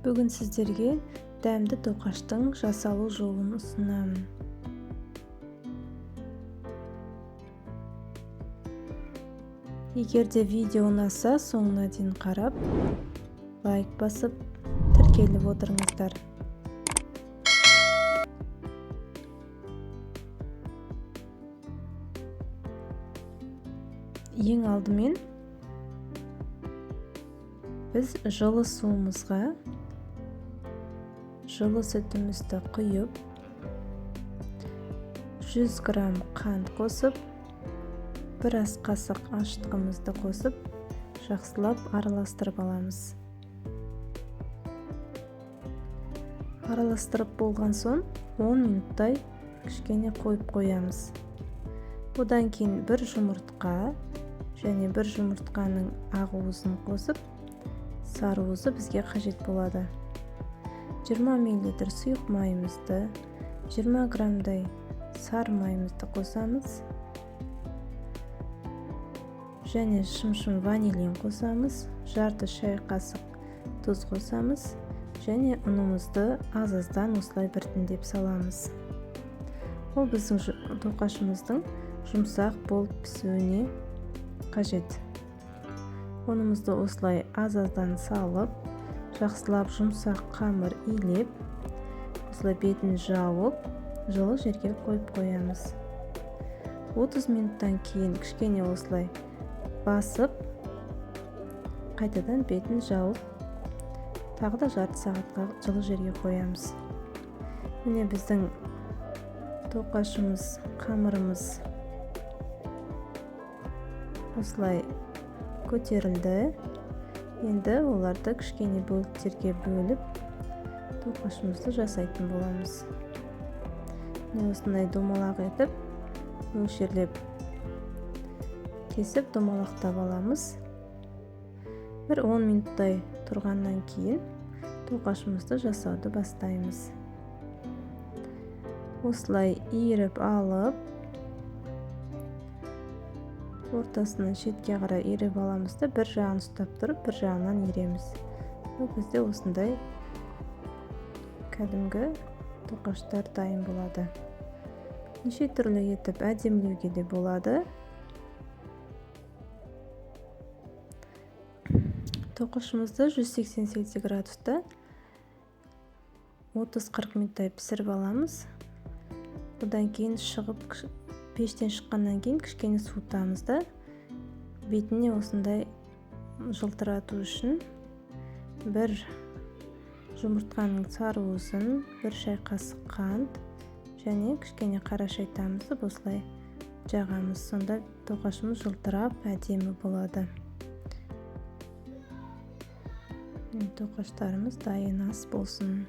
Бүгін сіздерге дәмді тоқаштың жасалу жолын ұсынамын. Егер де видео ұнаса, соңына дейін қарап, лайк басып, тіркеліп отырыңыздар. Ең алдымен біз жылы суымызға жылы сүтімізді құйып, 100 грамм қант қосып, бір ас қасық ашытқымызды қосып, жақсылап араластырып аламыз. Араластырып болған соң 10 минуттай кішкене қойып қоямыз. Одан кейін бір жұмыртқа және бір жұмыртқаның ақ уызын қосып, сары уызы бізге қажет болады. 20 мл сұйық майымызды, 20 граммдай сары майымызды қосамыз. Және шымшым ванилин қосамыз, жарты шай қасық тұз қосамыз және ұнымызды аз-аздан осылай біртіндеп саламыз. Ол біздің тоқашымыздың жұмсақ болып пісуіне қажет. Ұнымызды осылай аз-аздан салып, жақсылап жұмсақ қамыр илеп, осылай бетін жауып, жылы жерге қойып қоямыз. 30 минуттан кейін кішкене осылай басып, қайтадан бетін жауып, тағы да жарты сағатқа жылы жерге қоямыз. Міне біздің тоқашымыз, қамырымыз осылай көтерілді. Енді оларды кішкене бөліктерге бөліп, тоқашымызды жасайтын боламыз. Міне осындай домалақ етіп, мөлшерлеп кесіп домалақтап аламыз. Бір 10 минуттай тұрғаннан кейін тоқашымызды жасауды бастаймыз. Осылай иіріп алып, ортасынан шетке қарай иіріп аламыз да, бір жағын ұстап тұрып, бір жағынан иіреміз. Ол кезде осындай кәдімгі тоқаштар дайын болады. Неше түрлі етіп әдемілеуге де болады. Тоқашымызды 188 градуста 30-40 минуттай пісіріп аламыз. Одан кейін шығып, пештен шыққаннан кейін кішкене суытамыз да, бетіне осындай жылтырату үшін бір жұмыртқаның сары уызын, бір шай қасық қант және кішкене қара шай тамызып осылай жағамыз. Сонда тоқашымыз жылтырап әдемі болады. Тоқаштарымыз дайын, ас болсын.